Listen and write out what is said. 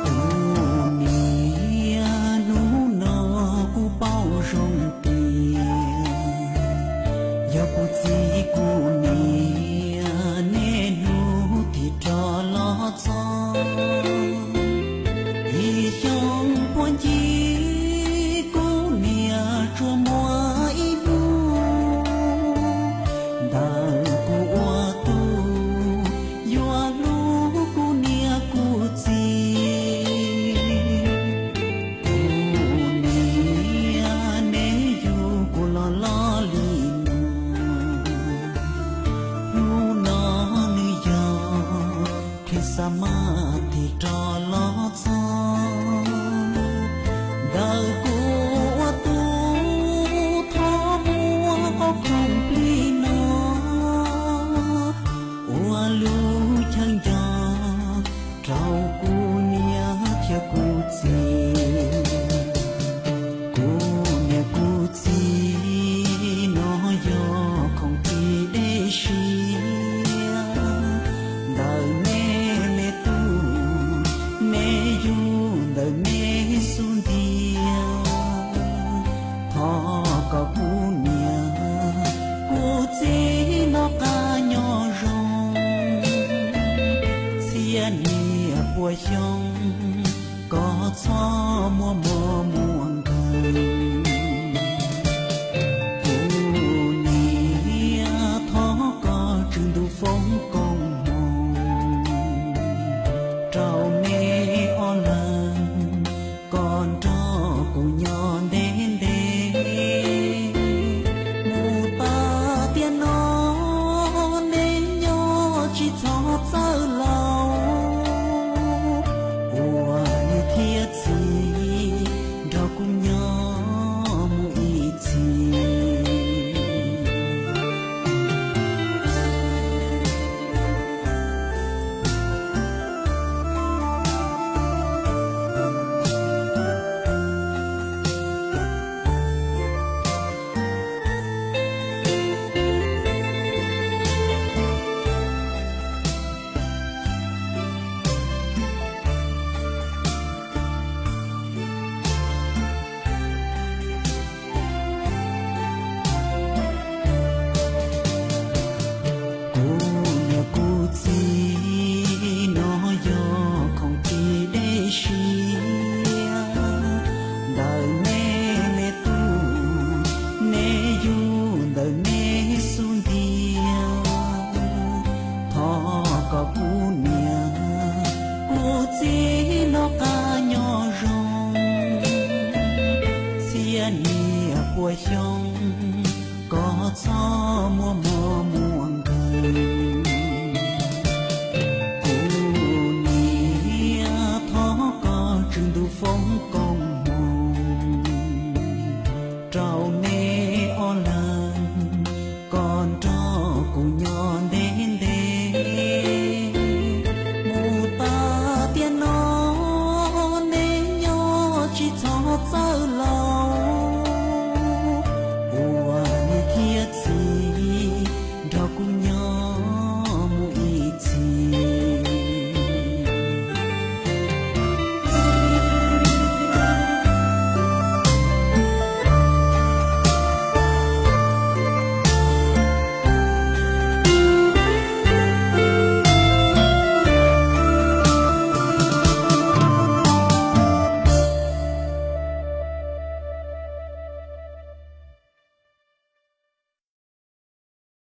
Kuv niam, hnub no kuv paub zoo tias yog kuv txiv kuv niam niaj hnub tig rov los txog. Ib xyoo puag ncig kuv niam tsuas muaj ib hnub ntawm kuv ua tub yuav hlub kuv niam kuv txiv. Kuv niam, neb yug kuv los loj li no, hnub no nws yog Christmas tig rov los txog. Ntawm kuv ua tub thov muab qhov khoom plig no ua lub chaw nco rau kuv niam thiab kuv txiv. Kuv niam kuv txiv, no yog khoom plig dej siab ntawm neb me tub, neb yug ntawm neb xub ntiag. Thov kom kuv niam kuv txiv noj qab nyob zoo, txhiab niam puas xyoo, koj txhob muaj mob muaj nkeeg. Kuv niam, thov koj tswj ntuj foom koob hmoov rau neb ob leeg, kom nrog kuv nyob ntev ntev. Mus tas tiam no neb nyob tsis txhob txawj laus, ua niam thiab txiv nrog kuv nyob mus ib txhis. Kuv niam kuv txiv, no yog khoom plig dej siab ntawm neb me tub, neb yug ntawm neb xub ntiag. Thov kom kuv niam kuv txiv noj qab nyob zoo, txhiab niam puas xyoo, koj txhob muaj